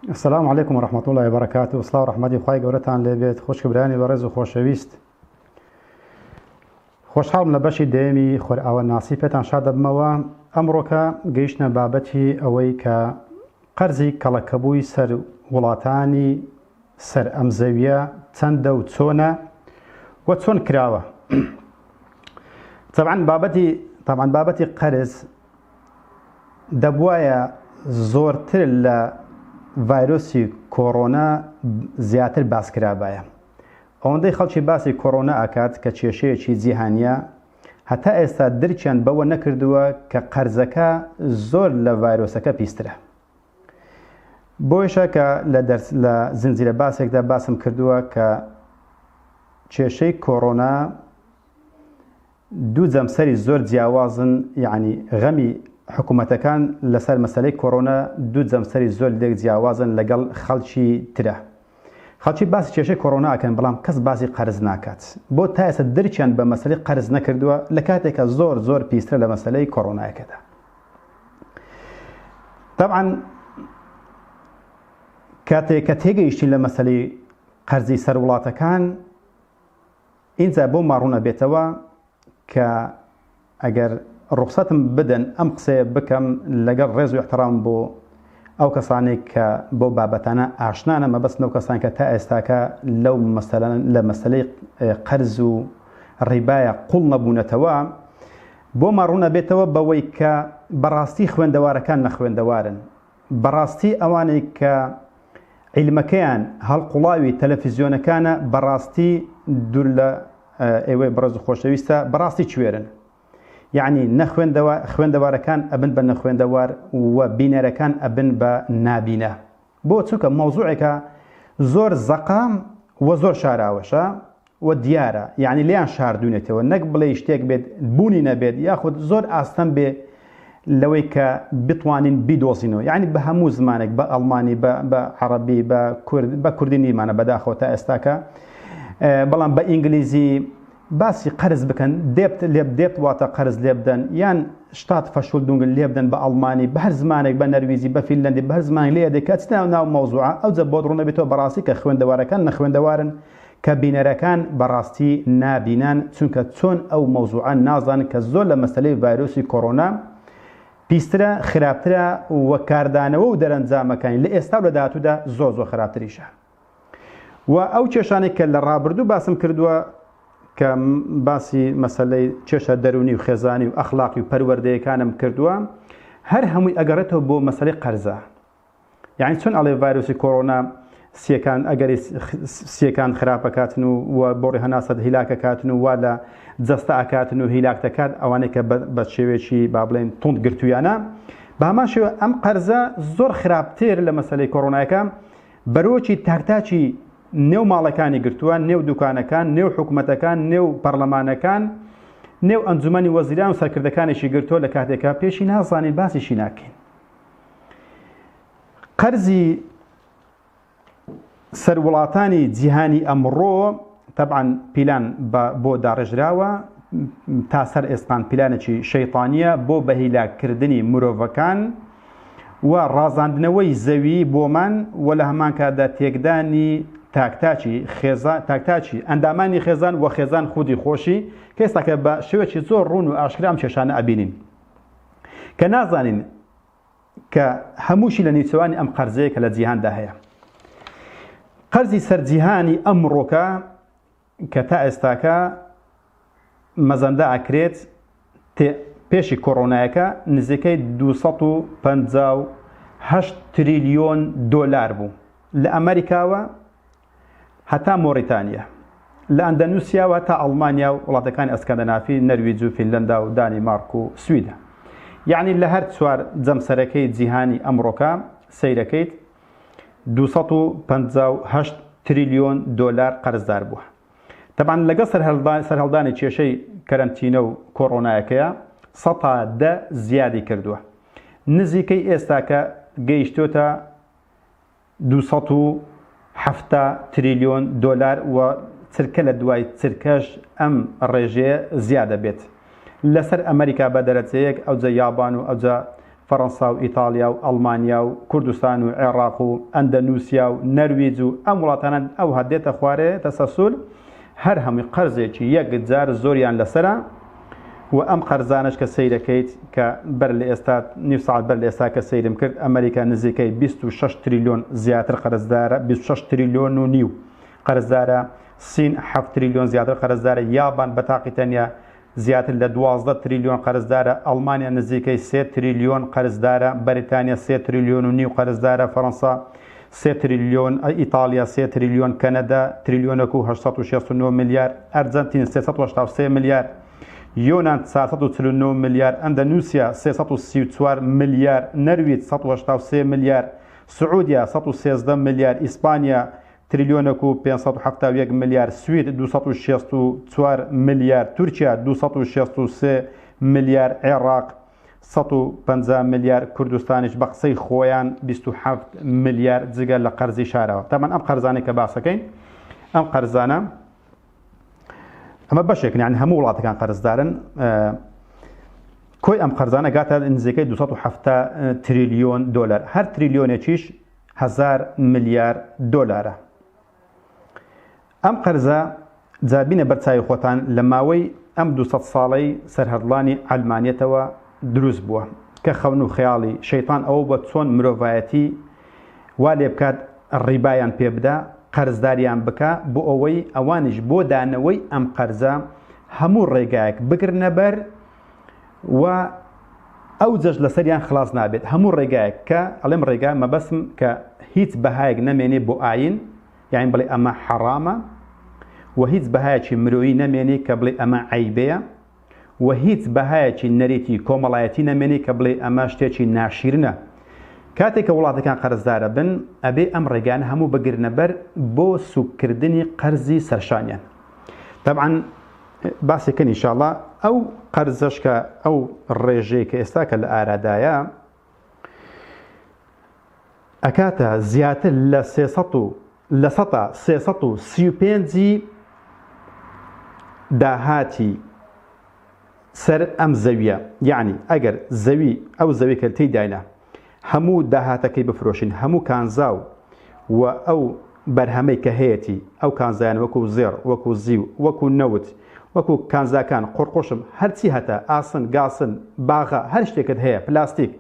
السلام علیکم ورحمة اللە وبرکاته سڵاو ڕەحمەتی خوای گەورەتان لێبێت خوشک برایانی بەڕێز و خۆشەویست خۆشحاڵم لە بەشی دەیەمی خۆرئاوە ناسی پێتان شاد دەبمەوە ئەمڕۆکە گەیشتە بابەتی ئەوەی کە قەرزی کەڵەکەبووی سەر وڵاتانی سەر ئەم زەویە چەندە و چۆنە و چۆن کراوە طبعا بابەتی طبعا بابەتی قەرز دەبوایە زۆرتر لە ڤایرۆسی کۆڕۆنا زیاتر باس کرابایە. ئەوەندەی خەڵکی باسی کۆڕۆنا ئەکات کە کێشەیەکی جیهانیە، هەتا ئێستا درکیان بەوە نەکردووە کە قەرزەکە زۆر لە ڤایرۆسەکە پیسترە. بۆیشە کە لە دەرس لە زنجیرە باسێکدا باسم کردووە کە کێشەی کۆڕۆنا دوو جەمسەری زۆر جیاوازن یەعنی غەمی حکومەتەکان لەسەر مەسەلەی کۆرۆنا دوو جەمسەری زۆر لێک جیاوازن لەگەڵ خەڵکی ترە خەڵکی باسی کێشەی کۆرۆنا ئەکەن بەڵام کەس باسی قەرز ناکات بۆ تا ئێستا درکیان بە مەسەلەی قەرز نەکردووە لە کاتێکا زۆر زۆر پیسترە لە مەسەلەی کۆرۆنایەکەدا طبعا کاتێک کە تێگەیشتین لە مەسەلەی قەرزی سەر وڵاتەکان ئینجا بۆمان ڕوون ئەبێتەوە کە ئەگەر ڕوخسەتم بدەن ئەم قسەیە بکەم لەگەڵ ڕێز و ئیحترام بۆ ئەو کەسانەی کە بەو بابەتانە ئاشنانە مەبەستم لەو کەسان کە تا ئێستاکە لەو مەسەلە لە مەسەلەی قەرز و ڕیبایە قوڵ نەبوونەتەوە بۆمان ڕوون ئەبێتەوە بەوەی کە بەڕاستی خوێندەوارەکان نەخوێندەوارن بەڕاستی ئەوانەی کە عیلمەکەیان هەڵقوڵاوی تەلەفیزیۆنەکانە بەڕاستی دوور لە ئێوەی بەڕێز و خۆشەویستە بەڕاستی کوێرن یعنی نەخوێندەوە خوێندەوارەکان ئەبن بە نەخوێندەوار و بینەرەکان ئەبن بە نابینە بۆ چونکە مەوزوعێکە زۆر زەقە و زۆر شاراوەشە و دیارە یانی لێیان شاردوونێتەوە نەک بڵێی شتێک بێت بوونی نەبێت یاخود زۆر ئاستەم بێ لەوەی کە بتوانین بیدۆزینەوە یعنی بە هەموو زمانێک بە ئەڵمانی بە بە عەڕەبی بە کورد بە کوردی نیمانە بەداخەوە تا ئێستاکە بەڵام بە ئینگلیزی باسی قەرز بکەن debt لێب debt واتە قەرز لێبدەن یان Staatsverschuldung لێبدەن بە ئەڵمانی بە هەر زمانێک بە نەرویجی بە فینلەندی بە هەر زمانێک لێ دەکات چ ناو ناو مەوزوعە ئەوجە بۆت ڕوون نەبێتەوە بەڕاستی کە خوێندەوارەکان نەخوێندەوارن کە بینەرەکان بەڕاستی نابینان چونکە چۆن ئەو مەوزوعە نازانن کە زۆر لە مەسەلەی ڤایرۆسی کۆڕۆنا پیسترە خراپترە و کاردانەوە و دەرەنجامەکانی لە ئێستا و لە داهاتوودا زۆر زۆر خراپتریشە و ئەو کێشانەی کە لە ڕابردوو باسم کردووە کە باسی مەسەلەی کێشە دەروونی و خێزانی و ئەخلاقی و پەروەردەیەکانم کردووە هەر هەمووی ئەگەڕێتەوە بۆ مەسەلەی قەرزە یانی چۆن ئەڵێ ڤایرۆسی کۆرۆنا سیەکان ئەگەری سیەکان خراپەکاتن و و بۆڕی هەناسەت هیلاکەکاتن و وا لە جەستە ئەکاتن و هیلاک دەکات ئەوانەی کە بە شێوەیەکی با بڵێن توند گرتویانە بە هەمان شێوە ئەم قەرزە زۆر خراپتر لە مەسەلەی کۆرۆنایەکە بەرۆکی تاکتاکی نێو ماڵەکانی گرتووە نێو دوکانەکان نێو حکومەتەکان نێو پەرلەمانەکان نێو ئەنجومەنی وەزیران و سەرکردەکانیشی گرتووە لە کاتێکا پێشی نازانین باسیشی ناکەین قەرزی سەر وڵاتانی جیهانی ئەمڕۆ تەبعەن پیلان بۆ داڕێژراوە تا سەر ئێسقان پیلانێکی شەیتانیە بۆ بەهیلاکردنی مرۆڤەکان و ڕازاندنەوەی زەوی بۆمان و لە هەمان کاتدا تێکدانی تاکتاکی خێزان تاکتاکی ئەندامانی خێزان و خێزان خودی خۆشی کە ئێستاکە بە شێوەیەکی زۆر ڕوون و ئاشکرا ئەم کێشانە ئەبینین کە نازانین کە هەمووشی لە نیوچەوانی ئەم قەرزەیە کە لە جیهاندا هەیە. قەرزی سەر جیهانی ئەمڕۆکە کە تا ئێستاکە مەزەندە ئەکرێت پێشی کۆرۆنایەکە نزیکەی 258 تریلیۆن دۆلار بوو لە ئەمریکاوە هەتا مۆریتانیا، لە ئەندەنوسیاوە تا ئەڵمانیا و وڵاتەکانی ئەسکەندەنافی، نەرویج و فینلەندا و دانیمارک و سویدە. یەعنی لە هەر چوار جەمسەرەکەی جیهانی ئەمڕۆکە سەیرەکەیت 258 تریلیۆن دۆلار قەرزدار بووە. تەبعەن لەگەڵ سەرهەڵدانی کێشەی کەرەنتینە و کۆڕۆنایەکەیە سەتا دە زیادی کردووە. نزیکەی ئێستاکە گەیشتۆتە 270 تریلیۆن دۆلار و چرکە لە دوای چرکەش ئەم ڕێژەیە زیاد دەبێت. لەسەر ئەمریکا بە دەرەجەیەک، ئەوجە یابان و ئەوجە. فەڕەنسا و ئیتاڵیا و ئەڵمانیا و کوردستان و عێڕاق و ئەندەنوسیا و نەرویج و ئەم وڵاتانە ئەوها دێتە خوارێ تەسەسول هەر هەمووی قەرزێکی یەکجار زۆریان لەسەرە و ئەم قەرزانەش کە سەیرەکەیت کە بەر لە ئێستا نیو سەعات بەر لە ئێستا کە سەیرم کرد ئەمریکا نزیکەی 26 تریلیۆن زیاتر قەرزدارە 26 تریلیۆن و نیو قەرزدارە سین 7 تریلیۆن زیاتر قەرزدارە یابان بە تاقی تەنیا زیاتر لە 12 تریلیۆن قەرزدارە ئەڵمانیا نزیکەی 3 تریلیۆن قەرزدارە بەریتانیا 3 تریلیۆن و نیو قەرزدارە فەرەنسا سێ تریلیۆن، ئیتاڵیا سێ تریلیۆن، کەنەدا تریلیۆنێک و 869 ملیار، ئەرجەنتین 383 ملیار، یۆنان 449 ملیار، ئەندەنوسیا 334 ملیار، نەرویج 183 ملیار، سعودیا 113 ملیار، ئیسپانیا تریلیۆنێک و 571 ملیار، سوید 264 ملیار، تورکیا 263 ملیار، عێراق 150 ملیار، کوردستانیش بە قسەی خۆیان 27 ملیار جگە لە قەرزی شارەوە. تەبعەن ئەم قەرزانەی کە باسەکەین ئەم قەرزانە ئەمە بەشێکن یعنی هەموو وڵاتەکان قەرزدارن کۆی ئەم قەرزانە گاتە نزیکەی 270 تریلیۆن دۆلار هەر تریلیۆنێکیش هزار ملیار دۆلارە ئەم قەرزە جا بینە بەر چاوی خۆتان لە ماوەی ئەم 200 ساڵەی سەرهەڵدانی عەلمانیەتەوە دروست بووە کە خەون و خەیاڵی شەیتان ئەوە بووە چۆن مرۆڤایەتی وا لێبکات ڕیبایان پێ بدا قەرزداریان بکا بۆ ئەوەی ئەوانیش بۆ دانەوەی ئەم قەرزە هەموو ڕێگایەک بگرنە بەر و ئەو جەژ لەسەریان خلاص نابێت هەموو ڕێگایەک کە ئەڵێم ڕێگا مەبەسم کە هیچ بەهایەک نەمێنێ بۆ ئاین یاین بڵێ ئەمە حەڕامە و هیچ بەهایەکی مرۆیی نەمێنێ کە بڵێ ئەمە عەیبەیە و هیچ بەهایەکی نەریتی کۆمەڵایەتی نەمێنێ کە بڵێ ئەمە شتێکی ناشیرنە. کاتێک کە وڵاتەکان قەرزدارە بن ئەبێ ئەم ڕێگانە هەموو بگرنە بەر بۆ سوککردنی قەرزی سەرشانیان. تەبعەن باسێکن ئینشاڵا ئەو قەرزەش کە ئەو ڕێژەی کە ئێستا کە لە ئارادایە ئەکاتە زیاتر لە سێ سەد و لە سەتا 335 ی داهاتی سەر ئەم زەویە یەعنی ئەگەر زەوی ئەو زەوی کە تێیداینە هەموو داهاتەکەی بفرۆشین هەموو کانزا و و ئەو بەرهەمەی کە هەیەتی ئەو کانزایان وەکو زێڕ وەکو زیو وەکو نەوت وەکو کانزاکان قوڕقوشم هەرچی هەتە ئاسن گاسن باغە هەر شتێکت هەیە پلاستیک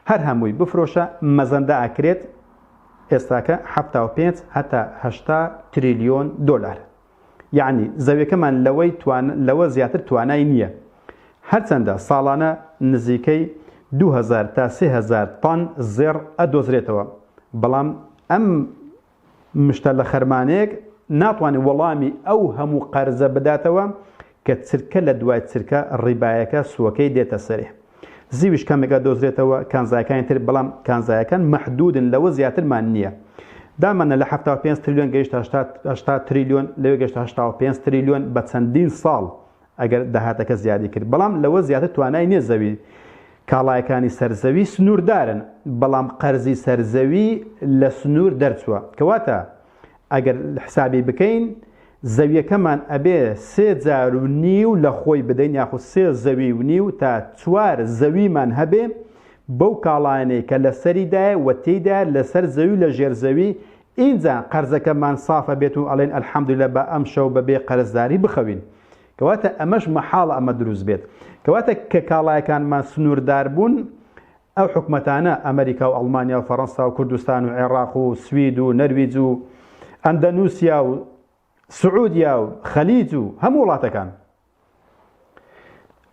هەر هەمووی بفرۆشە مەزەندە ئەکرێت ئێستاکە 75 هەتا 80 تریلیۆن دۆلار یەعنی زەویەکەمان لەوەی توان لەوە زیاتر توانای نییە. هەرچەندە ساڵانە نزیکەی 2000 تا 3000 تەن زێڕ ئەدۆزرێتەوە، بەڵام ئەم مشتە لە خەرمانەیەک ناتوانێت وەڵامی ئەو هەموو قەرزە بداتەوە کە چرکە لە دوای چرکە ڕیبایەکە سووەکەی دێتە سەرێ. زیویش کەمێک ئەدۆزرێتەوە، کانزایەکانی تر، بەڵام کانزایەکان مەحدودن لەوە زیاترمان نییە. دامانە لە 75 تریلیۆن گەیشتە 80 تریلیۆن، لەوێ گەیشتە 85 تریلیۆن بە چەندین ساڵ ئەگەر داهاتەکە زیادی کرد، بەڵام لەوە زیاتر توانای نییە زەوی. کاڵایەکانی سەر زەوی سنووردارن، بەڵام قەرزی سەر زەوی لە سنوور دەرچووە. کەواتە ئەگەر حسابی بکەین زەویەکەمان ئەبێ سێ جار و نیو لە خۆی بدەین یاخود سێ زەوی و نیو تا چوار زەویمان هەبێ بەو کاڵایانەی کە لەسەریدایە و تێیدایە لەسەر زەوی و لە ژێر زەوی ئینجا قەرزەکەمان ساف ئەبێت و ئەڵێن الحمدللە با ئەمشەو بەبێ قەرزداری بخەوین کەواتە ئەمەش مەحاڵە ئەمە دروست بێت کەواتە کە کاڵایەکانمان سنووردار بوون ئەو حکومەتانە، ئەمریکا و ئەڵمانیا و فەرەنسا و کوردستان و عێڕاق و سوید و نەرویج و ئەندەنوسیا و سعودیا و خەلیج و هەموو وڵاتەکان،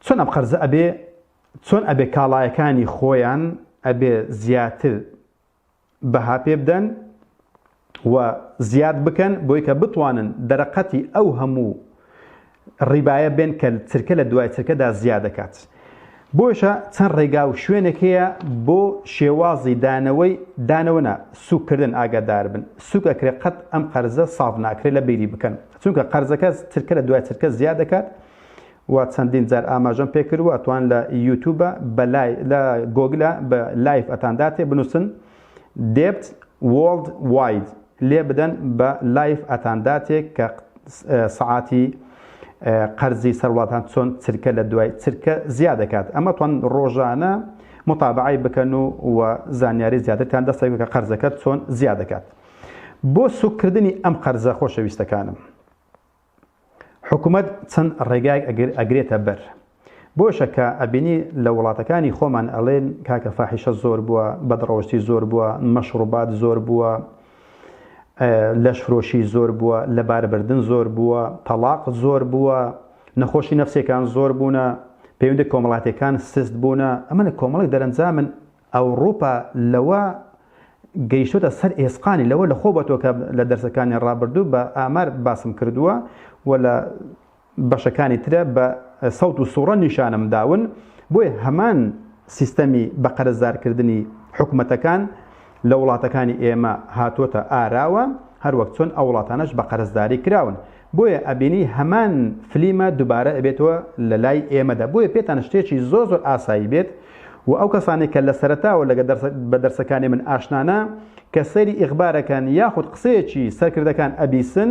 چۆن ئەم قەرزە ئەبێ، چۆن ئەبێ کاڵایەکانی خۆیان ئەبێ زیاتر بەها پێ بدەن و زیاد بکەن بۆی کە بتوانن دەرەقەتی ئەو هەموو ڕیبایە بێن کە چرکە لە دوای چرکەدا زیاد دەکات. بۆیشە چەند ڕێگا و شوێنێک هەیە بۆ شێوازی دانەوەی دانەوە نا سوککردن ئاگادار بن سوک ئەکرێ قەت ئەم قەرزە ساف ناکرێ لە بیری بکەن چونکە قەرزەکە چرکە لە دوای چرکە زیاد دەکات و چەندین جار ئاماژەم پێکردووە ئەتوان لە یوتوبە بە لای لە گۆگلە بە live ئەتانداتێ بنووسن Debt Worldwide لێ بدەن بە live ئەتانداتێ کە سەعاتی قەرزی سەر وڵاتان چۆن چرکە لە دوای چرکە زیاد دەکات ئەمە توان ڕۆژانە موتابەعەی بکەن و و زانیاری زیاترتان دەست بکەوێت کە قەرزەکە چۆن زیاد دەکات. بۆ سوککردنی ئەم قەرزە خۆشەویستەکانم حکومەت چەند ڕێگایەک ئەگرێتە بەر. بۆیشە کە ئەبینی لە وڵاتەکانی خۆمان ئەڵێن کاکە فاحیشە زۆر بووە، بەدڕەوشتی زۆر بووە، مەشڕوبات زۆر بووە، لەشفرۆشی زۆر بووە، لەباربردن زۆر بووە، تەڵاق زۆر بووە، نەخۆشی نەفسیەکان زۆر بوونە، پەیوەندی کۆمەڵاتیەکان سست بوونە، ئەمە کۆمەڵێک دەرەنجامن ئەوڕوپا لەوە گەیشتۆتە سەر ئێسقانی لەوە لەخۆ بەتۆ کە لە دەرسەکانی ڕابردوو بە ئامار باسم کردووە و لە بەشەکانی ترە بە سەوت و سوڕە نیشانم داون، بۆیە هەمان سیستەمی بە قەرزدارکردنی حکومەتەکان لە وڵاتەکانی ئێمە هاتۆتە ئاراوە، هەروەک چۆن ئەو وڵاتانەش بە قەرزداری کراون. بۆیە ئەبینی هەمان فلیمە دوبارە ئەبێتەوە لە لای ئێمەدا. بۆیە پێتان شتێکی زۆر زۆر ئاسایی بێت و ئەو کەسانەی کە لە سەرەتاوە لەگە بە دەرسەکانی من ئاشنانە کە سەیری ئیخبارەکەن یاخود قسەیەکی سەرکردەکان ئەبیسن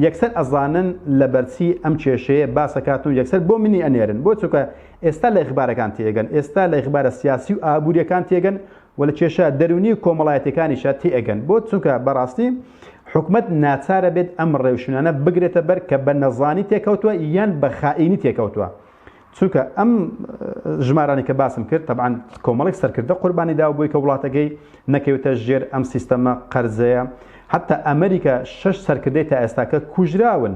یەکسەر ئەزانن لەبەرچی ئەم کێشەیە باسەکات و یەکسەر بۆ منی ئەنێرن بۆ چونکە ئێستا لە ئیخبارەکان تێگەن ئێستا لە ئیخبارە سیاسی و ئابووریەکان تێگەن و لە کێشە دەروونی و کۆمەڵایەتیەکانیشا تێئەگەن بۆ چونکە بەڕاستی حکومەت ناچارە بێت ئەم ڕێوشوێنانە بگرێتە بەر کە بە نەزانی تێکەوتووە یان بە خائینی تێکەوتووە چونکە ئەم ژمارانەی کە باسم کرد تەبعەن کۆمەڵێک سەرکردە قوربانی داوە بۆی کە وڵاتەکەی نەکەوێتە ژێر ئەم سیستەمە قەرزەیە حتا ئەمریکا شەش سەرکردەی تا ئێستاکە کوژراون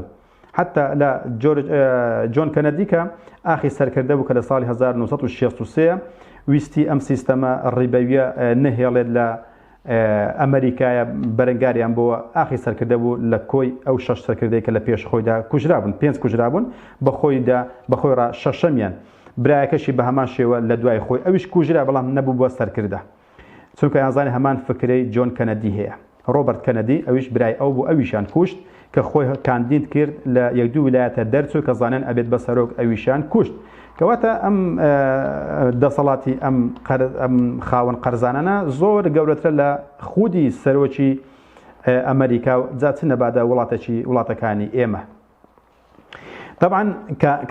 حتا لە جۆن کەنەدی کە ئاخی سەرکردە بوو کە لە ساڵی 1963 ویستی ئەم سیستەمە ڕیبەویە نەهێڵێت لە ئەمەریکایە بەرەنگاریان بۆوە ئاخی سەرکردە بوو لە کۆی ئەو شەش سەرکردەی کە لە پێش خۆیدا کوژرابوون پێنج کوژرابوون بە خۆیدا بە خۆی ڕا شەشەمیان برایەکەشی بە هەمان شێوە لە دوای خۆی ئەویش کوژرا بەڵام نەبوو بووە سەرکردە چونکە یانزانی هەمان فکرەی جۆن کەنەدی هەیە ڕۆبەرت کەنەدی ئەویش برای ئەو بوو ئەویشان کوشت کە خۆی کاندید کرد لە یەک دوو ویلایەتە دەرچوو کە زانیان ئەبێت بە سەرۆک ئەویشیان کوشت. کەواتە ئەم دەسەڵاتی ئەم ئەم خاوەن قەرزانانە زۆر گەورەترە لە خودی سەرۆکی ئەمریکا و جا چ نەبادە وڵاتەکی وڵاتەکانی ئێمە. طبعا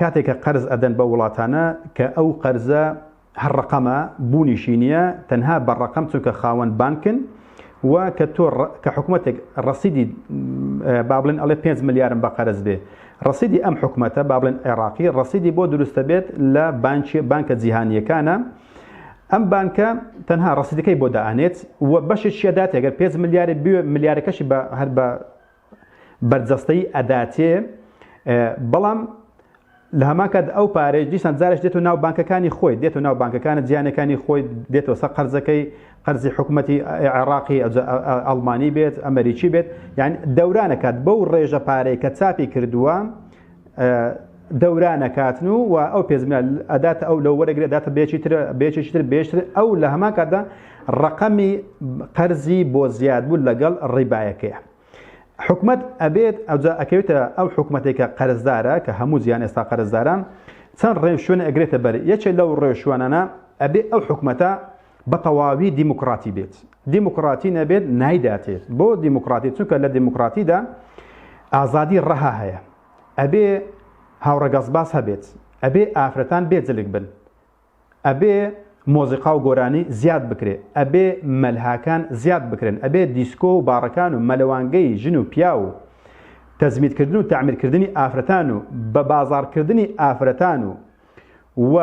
کاتێک کە قەرز ئەدەن بە وڵاتانە کە ئەو قەرزە هەر ڕەقەمە بوونیشی نییە تەنها بە ڕەقەم چونکە خاوەن بانکن و کە تۆ کە حکومەتێک ڕەسیدی با بڵێن ئەڵێ 5 ملیارم بە قەرز بێ ڕەسیدی ئەم حکومەتە با بڵێن عێراقی ڕەسیدی بۆ دروستە بێت لە بانکی بانکە جیهانیەکانە ئەم بانکە تەنها ڕەسیدەکەی بۆ دائەنێت و بەشێکی ئەداتێ گەر 5 ملیاری بوێ ملیارەکەشی بە هەر بە بەرجەستەی ئەداتێ بەڵام لە هەمان کات ئەو پارەیش دیسان جارێک دێتەوە ناو بانکەکانی خۆی دێتەوە ناو بانکەکانە جیانەکانی خۆی دێتەوە سەر قەرزەکەی قەرزی حکوومەتی عێراقی ئەڵمانی بێت ئەمریکی بێت یان دەورانەکات بەو ڕێژە پارەی کە چاپی کردووە دەورانەکاتن و و ئەو پێزمە ئەدات ئەو لەو وەرەگرێت داتە بێکی تر بێکی تر بێشتر ئەو لە هەمان کاتدا ڕقەمی قەرزی بۆ زیاد بوو لەگەڵ ڕیبایەکەیە. حکومەت ئەبێت ئەوجا ئەکەوێتە ئەو حکومەتێک کە قەرزدارە کە هەموو جیهان ئێستا قەرزدارە چەند ڕێوشوێن ئەگرێتە بەر یەکێ لەو ڕێوشوانانە ئەبێ ئەو حکومەتە بە تەواوی دیموکراتی بێت دیموکراتی نەبێت نایداتێت بۆ دیموکراتی چونکە لە دیموکراتیدا ئازادی ڕەها هەیە ئەبێ هاوڕەگەزباز هەبێت ئەبێ ئافرەتان بێ جلک بن ئەبێ مۆزیقا و گۆرانی زیاد بکرێ، ئەبێ مەلهاکان زیاد بکرێن، ئەبێ دیسکۆ و باڕەکان و مەلەوانگەی ژن و پیاو و تەزمیدکردن و تەعمیرکردنی ئافرەتان و بە بازاڕکردنی ئافرەتان و و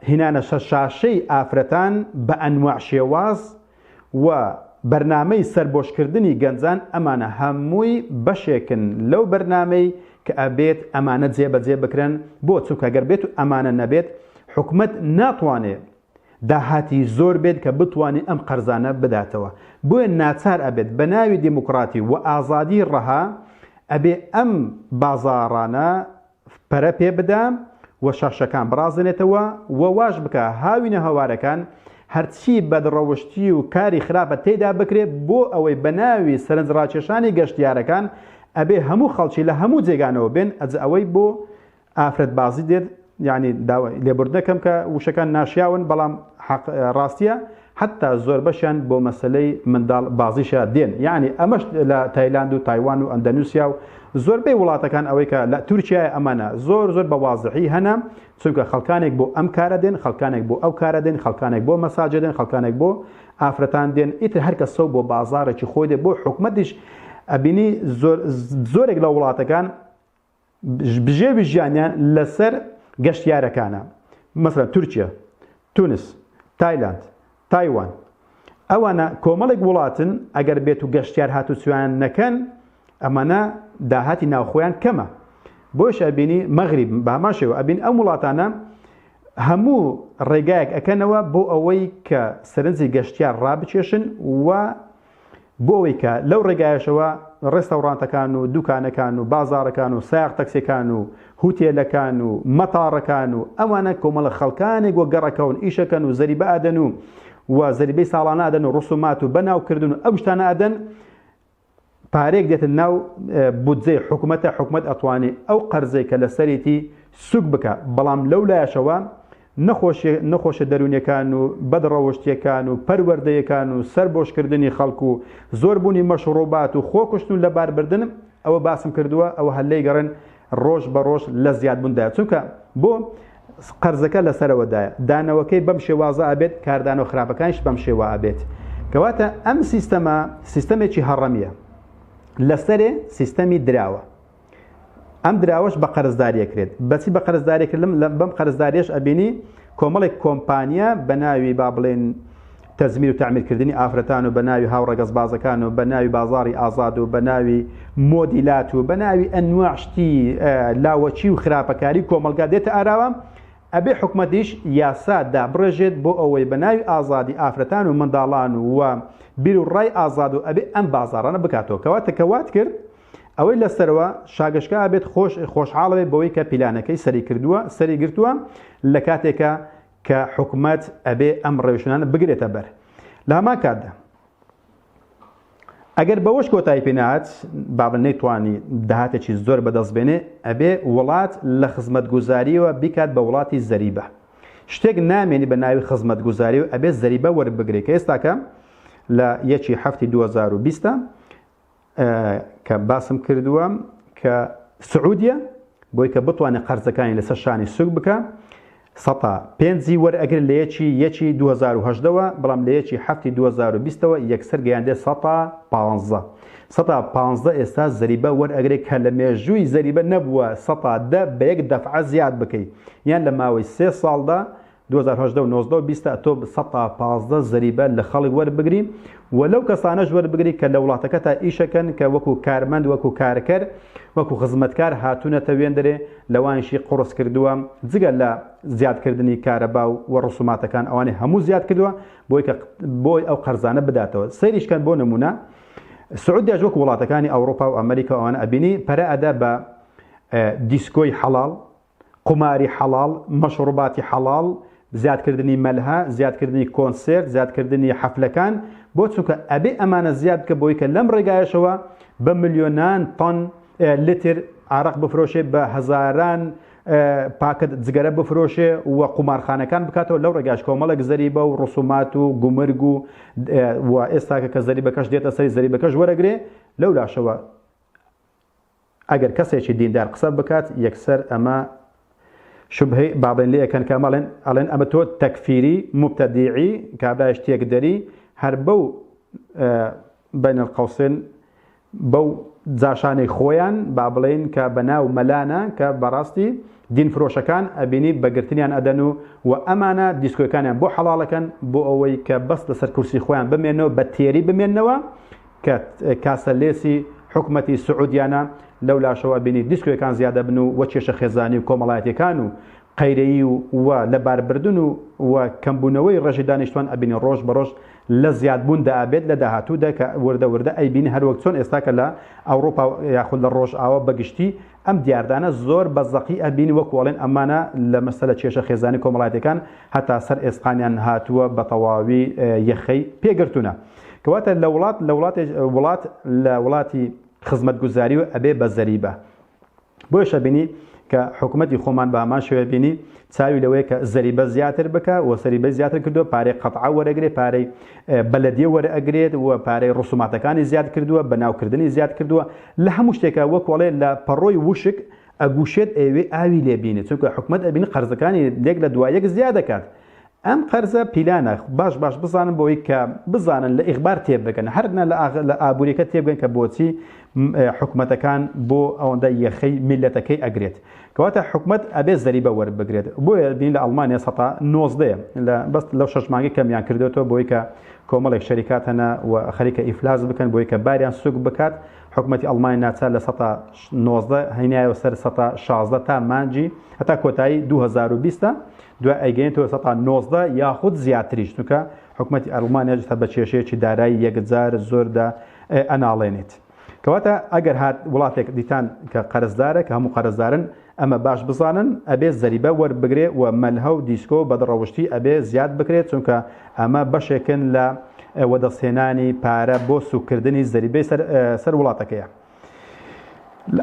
هینانە شاشەی ئافرەتان بە ئەنواع شێواز و بەرنامەی سەربۆشکردنی گەنجان ئەمانە هەمووی بەشێکن لەو بەرنامەی کە ئەبێت ئەمانە جێبەجێ بکرێن بۆ چونکە گەر بێت و ئەمانە نەبێت حکومەت ناتوانێ داهاتی زۆر بێت کە بتوانێ ئەم قەرزانە بداتەوە بۆیە ناچار ئەبێت بە ناوی دیموکراتی و ئازادی ڕەها ئەبێ ئەم بازاڕانە پەرە پێ بدا و شاشەکان بڕازێنێتەوە و واش بکا هاوینە هەوارەکان هەرچی بەدڕەوشتی و کاری خراپە تێیدا بکرێ بۆ ئەوەی بە ناوی سەرنجڕاکێشانی گەشتیارەکان ئەبێ هەموو خەڵکی لە هەموو جێگانەوە بێن ئەجە ئەوەی بۆ ئافرەت بازی دێت یعنی داوای لێبوردنەکەم کە وشەکان ناشیاون بەڵام حەق ڕاستیە حەتا زۆربەشیان بۆ مەسەلەی منداڵ بازیشە دێن یەعنی ئەمەش لە تایلاند و تایوان و ئەندەنوسیا و زۆربەی وڵاتەکان ئەوەی کە لە تورکیایە ئەمانە زۆر زۆر بە وازحی هەنە، چونکە خەڵکانێک بۆ ئەم کارە دێن، خەڵکانێک بۆ ئەو کارە دێن، خەڵکانێک بۆ مەساجە دێن، خەڵکانێک بۆ ئافرەتان دێن، ئیتر هەر کەسەو بۆ بازاڕێکی خۆی دێ، بۆ حکومەتیش ئەبینی زۆر زۆرێک لە وڵاتەکان بژێوی ژیانیان لەسەر گەشتیارەکانە، مەسەلەن تورکیا، تونس، تایلاند، تایوان، ئەوانە کۆمەڵێک وڵاتن ئەگەر بێت و گەشتیار هاتوچویان نەکەن ئەمانە داهاتی ناوخۆیان کەمە بۆیش ئەبینی مەغریب بە هەمان شێوە ئەبین ئەم وڵاتانە هەموو ڕێگایەک ئەکەنەوە بۆ ئەوەی کە سەرنجی گەشتیار ڕابکێشن و بۆ ئەوەی کە لەو ڕێگایەشەوە ڕێستەوڕانتەکان و دوکانەکان و بازاڕەکان و سایەق تەکسیەکان و هوتێلەکان و مەتاڕەکان و ئەوانە کۆمەڵە خەڵکانێک وەک گەڕەکەون ئیشەکەن و زەریبە ئەدەن و و زەریبەی ساڵانە ئەدەن و ڕسومات و بەناوکردن و ئەو شتانە ئەدەن پارەیەک دێتە ناو بودجەی حکومەتە حکومەت ئەتوانێ ئەو قەرزەی کە لەسەرێتی سوک بکا بەڵام لەو لایەشەوە نەخۆشیە نەخۆشە دەروونیەکان و بەد ڕەوشتیەکان و پەروەردەیەکان و سەر بۆشکردنی خەڵک و زۆر بوونی مەشڕوبات و خۆکوشتن و لەبار بردن ئەوە باسم کردووە ئەوە هەر لێی گەڕێن ڕۆژ بە ڕۆژ لە زیاد بووندایە چونکە بۆ قەرزەکە لەسەرەوەدایە دانەوەکەی بەم شێوازە ئەبێت کاردانەوە خراپەکانیش بەم شێوە ئەبێت کەواتە ئەم سیستەمە سیستەمێکی هەڕەمیە لەسەرێ سیستەمی دراوە ئەم دراوەش بە قەرزداری ئەکرێت بەچی بە قەرزداری کردم بەم قەرزداریش ئەبینی کۆمەڵێک کۆمپانیا بە ناوی با بڵێن تەزمیر و تەعمیرکردنی ئافرەتان و بە ناوی هاوڕەگەزبازەکان و بە ناوی بازاڕی ئازاد و بە ناوی مۆدیلات و بە ناوی ئەنواع شتی لاوەکی و خراپەکاری کۆمەڵگا دێتە ئاراوە ئەبێ حکومەتیش یاسا دابڕێژێت بۆ ئەوەی بە ناوی ئازادی ئافرەتان و منداڵان و بیر و ڕای ئازاد و ئەبێ ئەم بازاڕانە بکاتەوە کەواتە کە وات کرد ئەوەی لەسەرەوە شاگەشکە ئەبێت خۆش خۆشحاڵەوێ بەوەی کە پیلانەکەی سەری کردووە سەری گرتووە لە کاتێکە کە حکومەت ئەبێ ئەم ڕێوشوێنانە بگرێتە بەر. لە هەمان کاتدا ئەگەر بەوەش کۆتایی پێ نەهات، بابل نەیتوانی داهاتێکی زۆر بەدەست بێنێ، ئەبێ وڵات لە خزمەتگوزارییەوە بیکات بە وڵاتی زەریبە. شتێک نامێنی بە ناوی خزمەتگوزاری و ئەبێ زەریبە وەربگرێ کە ئێستاکە لە یەکی حەفتی 2020 کە باسم کردووە کە سعودیە بۆی کە بتوانێت قەرزەکانی لەسەر شانی سوک بکە سەتا پێنجی وەرئەگر لە یەکی یەکی 2010ەوە بەڵام لە یەکی هەفتی 2020ەوە یەکسەر گەیاندێ سەتا پانزە سەتا پانزە ئێستا زەریبە وەرئەگرێت کە لە مێژووی زەریبە نەبووە سەتا دە بە یەک دەفعە زیاد بکەی یان لە ماوەی سێ ساڵدا 2018 و 19 و 20 ئەتۆ 15% زەریبە لە خەڵک وەربگری و لەو کەسانەش وەربگری کە لە وڵاتەکەتا ئیشەکەن کە وەکو کارمەند وەکو کارکەر وەکو خزمەتکار هاتوونەتە وێندرێ لەوانیشی قوڕس کردووە جگە لە زیادکردنی کارەبا و ڕسوماتەکان ئەوانەی هەموو زیاد کردووە بۆی کە بۆی ئەو قەرزانە بداتەوە سەیریشکەن بۆ نمونە سعودیاش وەکو وڵاتەکانی ئەوروپا و ئەمریکا ئەوانە ئەبینی پەرە ئەدا بە دیسکۆی حەڵاڵ قوماری حەڵاڵ، مەشڕوباتی حەڵاڵ، زیادکردنی مەلها، زیادکردنی کۆنسێرت، زیادکردنی حەفلەکان، بۆ چونکە ئەبێ ئەمانە زیاد بکە بۆی کە لەم ڕێگایەشەوە بە ملیۆنان تەن لتر ئارەق بفرۆشێ بە هەزاران پاکەت جگەرە بفرۆشێ و قومارخانەکان بکاتەوە لەو ڕێگاش کۆمەڵێک زەریبە و ڕسومات و گومرگ و و ئێستاکە کە زەریبەکەش دێتە سەری زەریبەکەش وەرەگرێ لەو لاشەوە ئەگەر کەسێکی دیندار قسە بکات یەکسەر ئەمە شوبهەی با بڵێن لێ ئەکەن کە ئەڵێن ئەڵێن ئەمە تۆ تەکفیری موبتەدیعی کابرایش تێکدەری هەر بەو بین القوسین بەو جاشانەی خۆیان با بڵێن کە بە ناو مەلانە کە بەڕاستی دین فرۆشەکان ئەبینی بەگرتنیان ئەدەن و و ئەمانە دیسکۆکانیان بۆ حەڵاڵەکەن بۆ ئەوەی کە بەس لەسەر کورسی خۆیان بمێنەوە بە تێری بمێنەوە کە کاسە لێسی حکومەتی سعودیانە، لەولاشەوە ئەبینی دیسکۆیەکان زیاد ئەبن و وە کێشە خێزانی و کۆمەڵایەتیەکان و قەیرەیی و و لەباربردن و و کەمبوونەوەی ڕێژەی دانیشتوان ئەبینی ڕۆژ بە ڕۆژ لە زیادبووندا ئەبێت لە داهاتوودا کە وردە وردە ئەیبینی هەروەک چۆن ئێستاکە لە ئەوڕوپا یاخود لە ڕۆژئاوا بەگشتی ئەم دیاردانە زۆر بە زەقی ئەبینی وەکو ئەڵێن ئەمانە لە مەسەلە کێشە خێزانی کۆمەڵایەتیەکان هەتا سەر ئێسقانیان هاتووە بە تەواوی یەخەی پێگرتوونە. کەواتە لە وڵات لە وڵاتێ وڵات لە وڵاتی خزمەتگوزاری و ئەبێ بە زەریبە بۆیش ئەبینی کە حکومەتی خۆمان بە هەمان شێوە بینی چاوی لەوەیە کە زەریبە زیاتر بکا و زەریبەی زیاتر کردووە، پارەی قەتعە وەرەگرێت، پارەی بەلەدیە وەرئەگرێت و پارەی ڕسوماتەکانی زیاد کردووە، بەناوکردنی زیاد کردووە، لە هەموو شتێکا وەک وەڵێ لە پەڕۆی وشک ئەگوشێت ئەیەوێ ئاوی لێ بینێت، چونکە حکومەت ئەبینی قەرزەکانی لێک لە دوا یەک زیاد دەکات. ئەم قەرزە پیلانە باش باش بزانن بۆی کە بزانن لە ئیخبار تێبگەن هەر نا لە ئابووریەکە تێبگەن کە بۆچی حکومەتەکان بۆ ئەوەندە یەخەی میلەتەکەی ئەگرێت. کەواتە حکومەت ئەبێ زەریبە وەربگرێت بۆیە بین لە ئەڵمانیا سەتا نۆزدەیە لە بەس لەو شەش مانگی کەمیان کردوێتەوە بۆی کە کۆمەڵێک شەریکات هەنە و خەریکە ئیفلاس بکەن بۆی کە باریان سوک بکات حکومەتی ئەڵمانیا ناچار لە سەتا 19 هینایەوە سەر سەتا 16 تا مانجی هەتا کۆتایی 2020 دوای ئەیگەێنێتەوە سەتا 19 یاخود زیاتریش چونکە حکومەتی ئەڵمانیا جتا بە کێشەیەکی دارایی یەکجار زۆردا ئەناڵێنێت. کەواتە ئەگەر هات وڵاتێک دیتان کە قەرزدارە کە هەموو قەرزدارن ئەمە باش بزانن ئەبێ زەریبە وەربگرێ و مەلهە و دیسکۆ و بەدڕەوشتی ئەبێ زیاد بکرێت چونکە ئەمە بەشێکن لە وەدەستهێنانی پارە بۆ سوککردنی زەریبەی سەر سەر وڵاتەکەیە.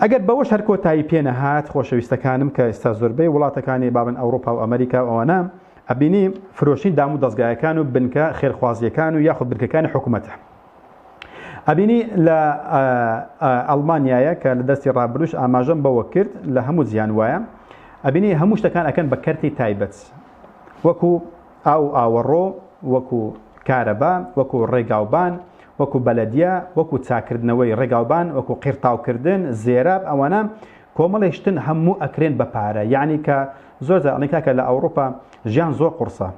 ئەگەر بەوەش هەر کۆتایی پێ نەهات خۆشەویستەکانم کە ئێستا زۆربەی وڵاتەکانی بابن ئەوروپا و ئەمریکا و ئەوانە ئەبینی فرۆشتنی دام و دەزگایەکان و بنکە خێرخوازیەکان و یاخود بنکەکانی حکوومەتە. ئەبینی لە ئەڵمانیایە کە لە دەستی ڕابردوش ئاماژەم بەوە کرد لە هەموو جیهان وایە ئەبینی هەموو شتەکان ئەکەن بە کەرتی تایبەت وەکو ئاو ئاوەڕۆ وەکو کارەبا وەکو ڕێگاوبان وەکو بەلەدیە وەکو چاکردنەوەی ڕێگاوبان وەکو قیرتاوکردن زێراب ئەوانە کۆمەڵێک شتن هەموو ئەکرێن بە پارە یعنی کە زۆر جار ئەڵێن کاکە لە ئەوروپا ژیان زۆر قورسە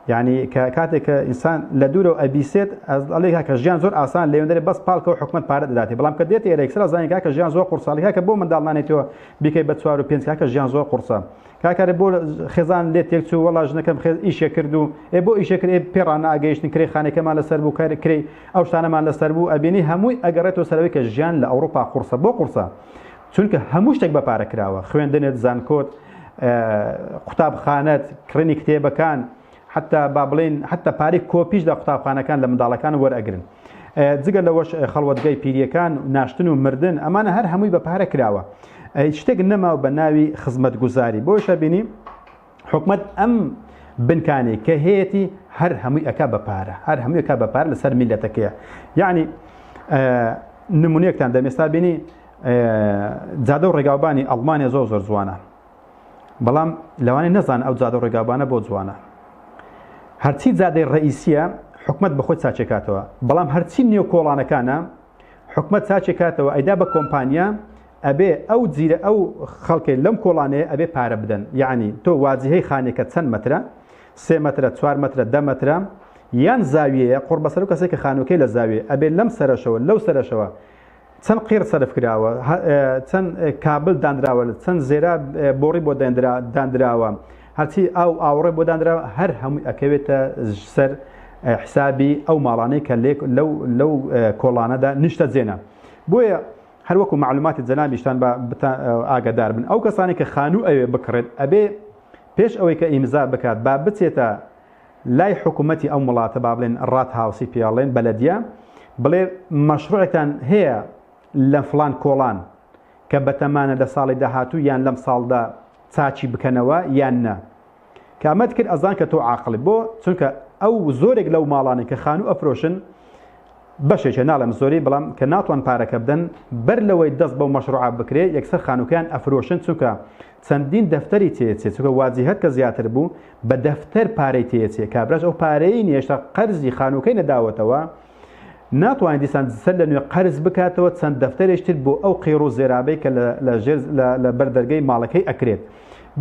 یعنی کە کاتێک کە ئینسان لە دوورەوە ئەبیسێت ئەڵێ کاکە ژیان زۆر ئاسان لێوێندەرێ بەس پاڵکەوە حکومەت پارە دەداتێ بەڵام کە دێت ئێرە یەکسەر ئەزانین کاکە ژیان زۆر قورسە ئەڵێ کاکە بۆ منداڵ نانێتەوە بیکەی بە چوار و پێنج کاکە ژیان زۆر قورسە کاکە بۆ خێزان لێ تێک چوو وەڵا ژنەکەم خێز ئیشێ کرد و ئێ بۆ ئیشێ کرد ئێ پێ ڕاناگەیشتن کرێ خانەکەمان لەسەر بوو کار کرێی ئەو شتانەمان لەسەر بوو ئەبینی هەمووی ئەگەڕێتەوە سەرەوەی کە ژیان لە ئەوروپا قورسە بۆ قورسە چونکە هەموو شتێک بە پارە کراوە خوێندنت زانکۆت قوتابخانەت کڕینی کتێبەکان حتا با بڵێن حتا پارەی کۆپیش لە قوتابخانەکان لە منداڵەکان وەرئەگرن جگە لەوەش خەڵوەتگای پیریەکان ناشتن و مردن ئەمانە هەر هەمووی بە پارە کراوە شتێک نەماوە بە ناوی خزمەتگوزاری بۆیشە بینی حکومەت ئەم بنکانەی کە هەیەتی هەر هەمووی ئەکا بە پارە هەر هەمووی ئەکا بە پارە لەسەر میلەتەکەیە یعنی نمونەیەکتان دەم ئێستا بینی جادە و ڕێگاوبانی ئەڵمانیا زۆر زۆر جوانە بەڵام لەوانەیە نەزان ئەو جادە و ڕێگاوبانە بۆ جوانە هەرچی جادەی ڕئیسیە حکومت بەخۆی چاچێکاتەوە بەڵام هەرچی نێو کۆڵانەکانە حکومت چاچێکاتەوە ئەیدا بە کۆمپانیا ئەبێ ئەو جیرە ئەو خەڵکەی لەم کۆڵانەیە ئەبێ پارە بدەن یەعنی تۆ واجیهەی خانێکە چەند مەترە سێ مەترە چوار مەترە دە مەترە یان زاویەیە قوڕ بەسەر و کەسێک کە خانووکەی لە زاویە ئەبێ لەم سەرەشەوە لەو سەرەشەوە چەند قیڕ سەرف کراوە چەند کابل دانراوە چەند زێرا بۆڕی بۆ دانراوە هەرچی ئاو ئاوڕێ بۆ دانراوە هەر هەمووی ئەکەوێتە سەر حسابی ئەو ماڵانەی کە لێک لەو لەو کۆڵانەدا نیشتەجێنە بۆیە هەر وەکو مەعلوماتی جەنابیشتان با بتان ئاگادار بن ئەو کەسانەی کە خانوو ئەوێ بکڕێت ئەبێ پێش ئەوەی کە ئیمزا بکات با بچێتە لای حکوومەتی ئەم وڵاتە با بڵێن ڕات هاوسی پێڵێن بەلەدیە بڵێ مەشروعتان هەیە لە فڵان کۆڵان کە بەتەمانە لە ساڵی داهاتوو یان لەم ساڵدا چاچی بکەنەوە یان نا کە ئەمەت کرد ئەزان کە تۆ عاقڵی بۆ چونکە ئەو زۆرێک لەو ماڵانەی کە خانوو ئەفرۆشن بەشێکە ناڵێم زۆری بەڵام کە ناتوان پارەکە بدەن بەر لەوەی دەست بەو مەشروعە بکرێ یەکسەر خانووکەیان ئەفرۆشن چونکە چەندین دەفتەری تێچێ چونکە واجیهەت کە زیاتر بوو بە دەفتەر پارەی تێچێ کابراش ئەو پارەی نیە هێشتا قەرزی خانووکەی نەداوەتەوە ناتوانێت دیسان سەر لە نوێ قەرز بکاتەوە چەند دەفتەرێکی تر بۆ ئەو قیڕ و زێرابەی کە لە ژێر لە بەر دەرگەی ماڵەکەی ئەکرێت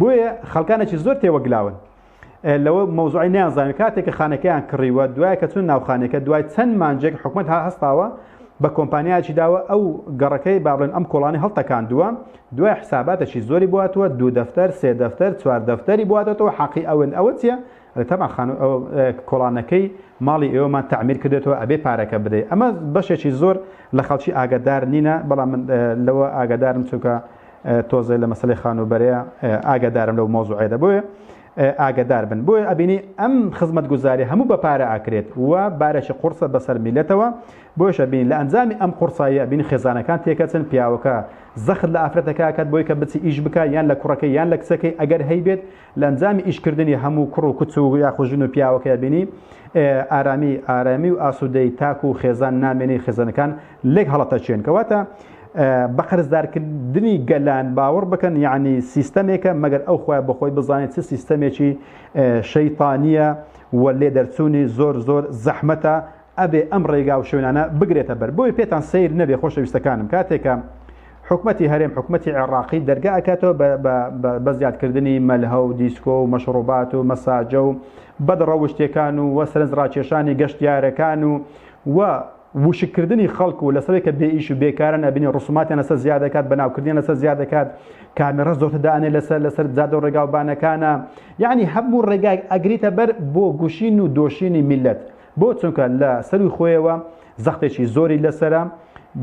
بۆیە خەڵکانێکی زۆر تێوەگلاون لەوە مەوزوعی نیانزانین کاتێک کە خانەکەیان کڕیوە دوای کە چون ناوخانەکە دوای چەند مانجێک حکومت ها هەستاوە بە کۆمپانیاکی داوە ئەو گەڕەکەی با بڵێن ئەم کۆڵانی هەڵتەکاندووە دوای حساباتێکی زۆری بواتوە دوو دەفتەر سێ دەفتەر چوار دەفتەری بواتەوە حەقی ئەون ئەوە چییە ئەرێ تەبعەن خانوو ئەو کۆڵانەکەی ماڵی ئێوەمان تەعمیر کردێتەوە ئەبێ پارەکە بدەی ئەمە بەشێکی زۆر لە خەڵکی ئاگادار نینە بەڵام من لەوە ئاگادارم چونکە تۆزێ لە مەسەلەی خانووبەرەیە ئاگادارم لەو مەوزوعێدە بۆیە. ئاگەدار بن. بۆیە ئەبینی ئەم خزمەتگوزاری هەموو بە پارە ئەکرێت و بارێکی قوڕسە بەسەر میللەتەوە، بۆیەش ئەبینی لە ئەنجامی ئەم قوڕساییە ئەبینی خێزانەکان تێکەچن، پیاوەکە زەخت لە ئافرەتەکە ئەکات بۆی کە بچی ئیش بکا یان لە کوڕەکەی یان لە کچەکەی ئەگەر هەیبێت، لە ئەنجامی ئیش کردنی هەموو کوڕ و کچ و یاخود ژن و پیاوەکەی ئەبینی ئارامی ئارامی و ئاسوودەی تاک و خێزان نامێنێ خێزانەکان لێک هەڵەتەچێن. کەواتە بە قەرزدارکردنی گەلان باوەڕ بکەن یعنی سیستەمێکە مەگەر ئەو خۆیان بە خۆی بزانێت چ سیستەمێکی شەیتانیە و لێ دەرچوونی زۆر زۆر زەحمەتە ئەبێ ئەم ڕێگا و شوێنانە بگرێتە بەر بۆیە پێتان سەیر نەبێ خۆشەویستەکانم کاتێکە حکومەتی هەرێم حکومەتی عێراقی دەرگا ئەکاتەوە بە زیادکردنی مەلهە و دیسکۆ و مەشڕوبات و مەساجە و بەدڕەوشتەکان و وە سەرنج ڕاکێشانی گەشتیارەکان و و وشککردنی خەڵک و لەسەرەوەی کە بێ ئیش و بێکارن ئەبینی ڕسوماتیان لەسەر زیاد دەکات بەناوکردنیان لەسەر زیاد دەکات کامێڕە زۆرتر دانێ لەسەر لەسەر جادە و ڕێگاوبانەکانە یعنی هەموو ڕێگایەک ئەگریتە بەر بۆ گوشین و دۆشینی میلەت بۆ چونکە لە سەروی خۆیەوە زەختێکی زۆری لەسەرە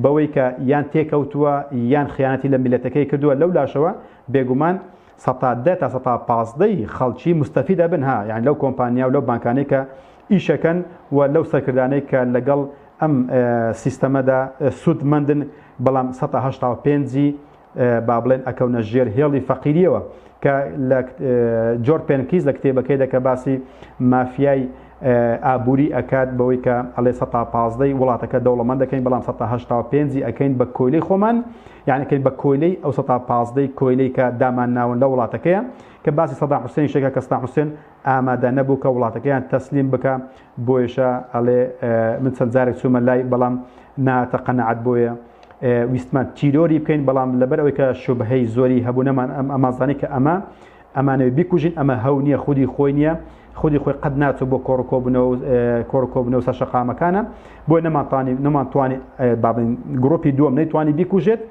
بەوەی کە یان تێکەوتووە یان خیانەتی لە میلەتەکەی کردووە لەو لاشەوە بێگومان 10 تا 15 خەڵکی مستەفید ئەبن ها یان لەو کۆمپانیا و لەو بانکانەی کە ئیشەکەن و لەو سەرکردانەی کە لەگەڵ ئەم سیستەمەدا سوودمەندن، بەڵام سەتا 85 ی با بڵێن ئەکەونە ژێر هێڵی فەقیریەوە کە لە جۆر پێنکیز لە کتێبەکەیدا کە باسی مافیای ئابووری ئەکات بەوەی کە ئەڵێ سەتا 15ی وڵاتەکە دەوڵەمەند دەکەین بەڵام سەتا 85ی ئەکەین بە کۆیلەی خۆمان یعنی ئەکەین بە کۆیلەی ئەو سەتا 15ی کۆیلەی کە دامان ناون لە وڵاتەکەیە کە باسی سەدام حوسێن شێکە کە سەدام حوسێن ئامادە نەبوو کە وڵاتەکەیان تەسلیم بکا بۆیشە ئەڵێ من چەند جارێک چوومە لای بەڵام ناتە قەنەعەت بۆیە ویستمان تیرۆری بکەین بەڵام لەبەر ئەوەی کە شوبهەی زۆری هەبوو نەمان ئەم ئەمازانی کە ئەمە ئەمانەوێ بیکوژین ئەمە هەو نییە خودی خۆی نییە خودی خۆی قەت ناچۆ بۆ کۆڕ کۆبوونەوە کۆڕ کۆبوونەوە سەر شەقامەکانە بۆیە نەمانتوانی نەمانتوانی بابن گرۆپی دووەم نەیتوانی بیکوژێت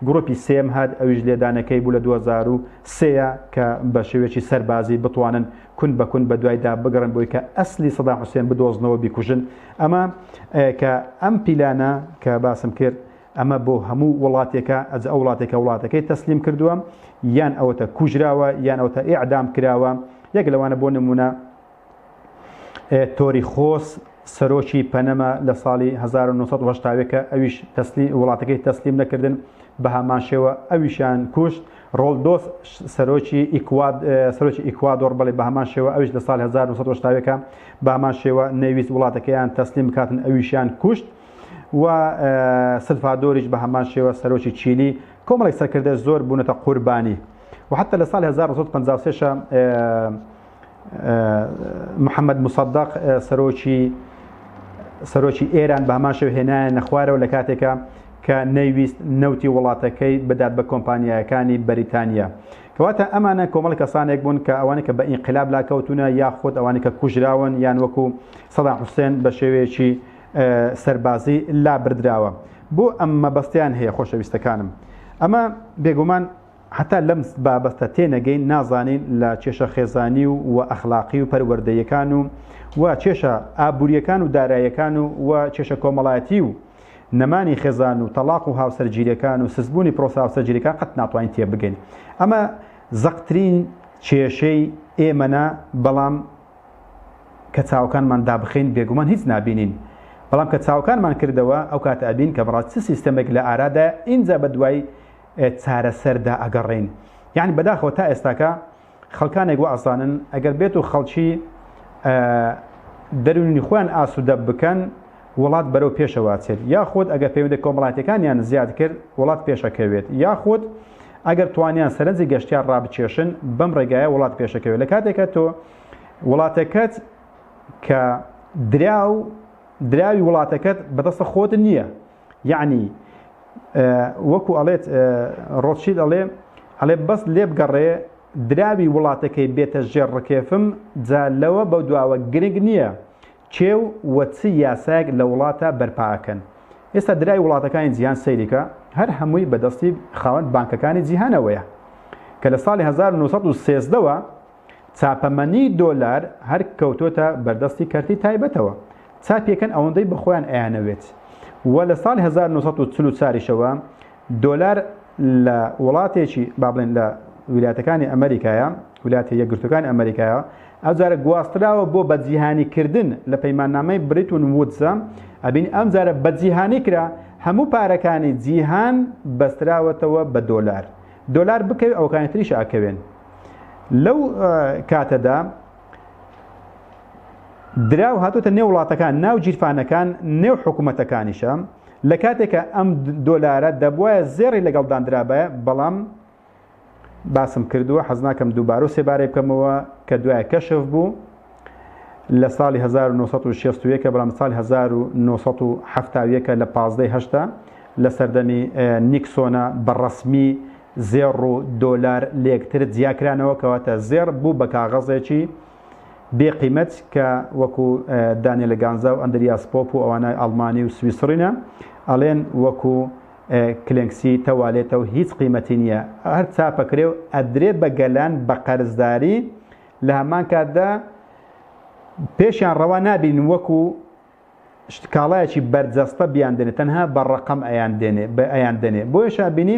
گروپی سێیەم هات ئەویش لێدانەکەی بوو لە 2003 کە بە شێوەیەکی سەربازی بتوانن کون بە کون بەدوایدا بگەڕێن بۆی کە ئەسلی سەدام حوسێن بدۆزنەوە بیکوژن ئەمە کە ئەم پیلانە کە باسم کرد ئەمە بۆ هەموو وڵاتێکە ئەج ئەو وڵاتێکە وڵاتەکەی تەسلیم کردووە یان ئەوەتە کوژراوە یان ئەوتە ئیعدام کراوە یەک لەوانە بۆ نمونە تۆریخۆس سەرۆکی پەنەمە لە ساڵی 1980 کە ئەویش تەسلیم وڵاتەکەی تەسلیم نەکردن بە هەمان شێوە ئەویشیان کوشت ڕۆلدۆس سەرۆکی ئیکواد سەرۆکی ئیکوادۆر بەڵێ بە هەمان شێوە ئەویش لە ساڵی 1980 بە هەمان شێوە نەیویست وڵاتەکەیان تەسلیم بکاتن ئەویشیان کوشت و سلفادۆریش بە هەمان شێوە سەرۆکی چیلی کۆمەڵێک سەرکردە زۆر بوونەتە قوربانی و حتا لە ساڵی 1953 محەممەد موسەدەق سەرۆکی سەرۆکی ئێران بە هەمان شێوە هێنایە نەخوارەوە لە کاتێکە کە نەیویست نەوتی وڵاتەکەی بدات بە کۆمپانیایەکانی بەریتانیا. کەواتە ئەمانە کۆمەڵی کەسانێک بوون کە ئەوانەی کە بە ئینقلاب لاکەوتونە یاخود ئەوانەی کە کوژراون یان وەکو سەدام حوسێن بە شێوەیەکی سەربازی لابردراوە. بۆ ئەم مەبەستیان هەیە خۆشەویستەکانم. ئەمە بێگومان هەتا لەم بابەتە تێنەگەین نازانین لە کێشە خێزانی و و ئەخلاقی و پەروەردەییەکان و و کێشە ئابوورییەکان و داراییەکان و و کێشە کۆمەڵایەتی و نەمانی خێزان و تەڵاق و هاوسەرگیریەکان و سستبوونی پرۆسە هاوسەرگیریەکان قەت ناتوانین تێبگەین. ئەمە زەقترین کێشەی ئێمەنە بەڵام کە چاوەکانمان دابخەین بێگومان هیچ نابینین بەڵام کە چاوەکانمان کردەوە ئەو کاتە ئەبین کە بەڕاست چ سیستەمێک لە ئارادایە ئینجا بەدوای چارەسەردا ئەگەڕێین یەعنی بەداخەوە تا ئێستاکە خەڵکانێک وا ئەزانن ئەگەر بێت و خەڵکی دەروونی خۆیان ئاسوودە بکەن وڵات بەرەو پێشەوە چێت یاخود ئەگەر پەیوەندە کۆمەڵاتیەکانیان زیاد کرد وڵات پێشەکەوێت یاخود ئەگەر توانیان سەرنجی گەشتیار ڕابکێشن بەم ڕێگایە وڵات پێشەکەوێت لە کاتێکە تۆ وڵاتەکەت کە دراو دراوی وڵاتەکەت بەدەستە خۆت نییە یەعنی وەکو ئەڵێت ڕۆتشیلد ئەڵێ ئەڵێ بەس لێبگەڕێ دراوی وڵاتەکەی بێتە ژێر ڕکێفم جا لەوە بەو دواوە گرنگ نییە کێ و وە چ یاسایەک لە وڵاتە بەرپا ئەکەن ئێستا دراوی وڵاتەکانی جیهان سەیریکە هەر هەمووی بەدەستی خاوەن بانکەکانی جیهانەوەیە کە لە ساڵی 1913 وە چاپەمەنی دۆلار هەر کەوتۆتە بەردەستی کەرتی تایبەتەوە چاپیەکەن ئەوەندەی بەخۆیان ئەیانەوێت و لە ساڵی 1944 یشەوە دۆلار لە وڵاتێکی با بڵێن لە ویلایەتەکانی ئەمریکایە. ویلایەتە یەکگرتووەکانی ئەمریکایەوە ئەوجارە گواستراوە بۆ بەجیهانیکردن لە پەیماننامەی بریتون وودزە ئەبینی ئەمجارە بەجیهانی کرا هەموو پارەکانی جیهان بەستراوەتەوە بە دۆلار دۆلار بکەوێ ئەوکانی تریش ئەکەوێن لەو کاتەدا دراو هاتوتە نێو وڵاتەکان ناو گیرفانەکان نێو حکوومەتەکانیشە لە کاتێکە ئەم دۆلارە دەبواە زێڕی لەگەڵ دانرابایە بەڵام باسم کردووە حەز ناکەم دووبارە و سێبارەی بکەمەوە کە دوای کەشف بوو لە ساڵی 1961 بەڵام ساڵی 1970 لە 15 هەشتا لە سەردەمی نیکسۆنە بە ڕەسمی زێڕ و دۆلار لێکتر جیاکرانەوە کەواتە زێڕ بوو بە کاغەزێکی بێ قیمەت کە وەکو دانیێلە گانزا و ئەندریاس پۆپ و ئەوانای ئەڵمانی و سویسڕینە ئەڵێن وەکو کلێنکسی تەوالێتە و هیچ قیمەتی نییە هەر چاپەکرێ و ئەدرێ بە گەلان بە قەرزداری لە هەمان کاتدا پێشیان ڕەوا نابین وەکو کاڵایەکی بەرجەستە بیان دێنێ تەنها بە ڕەقەم ئەیان دێنێ بە ئەیان دێنێ بۆیەشا بینی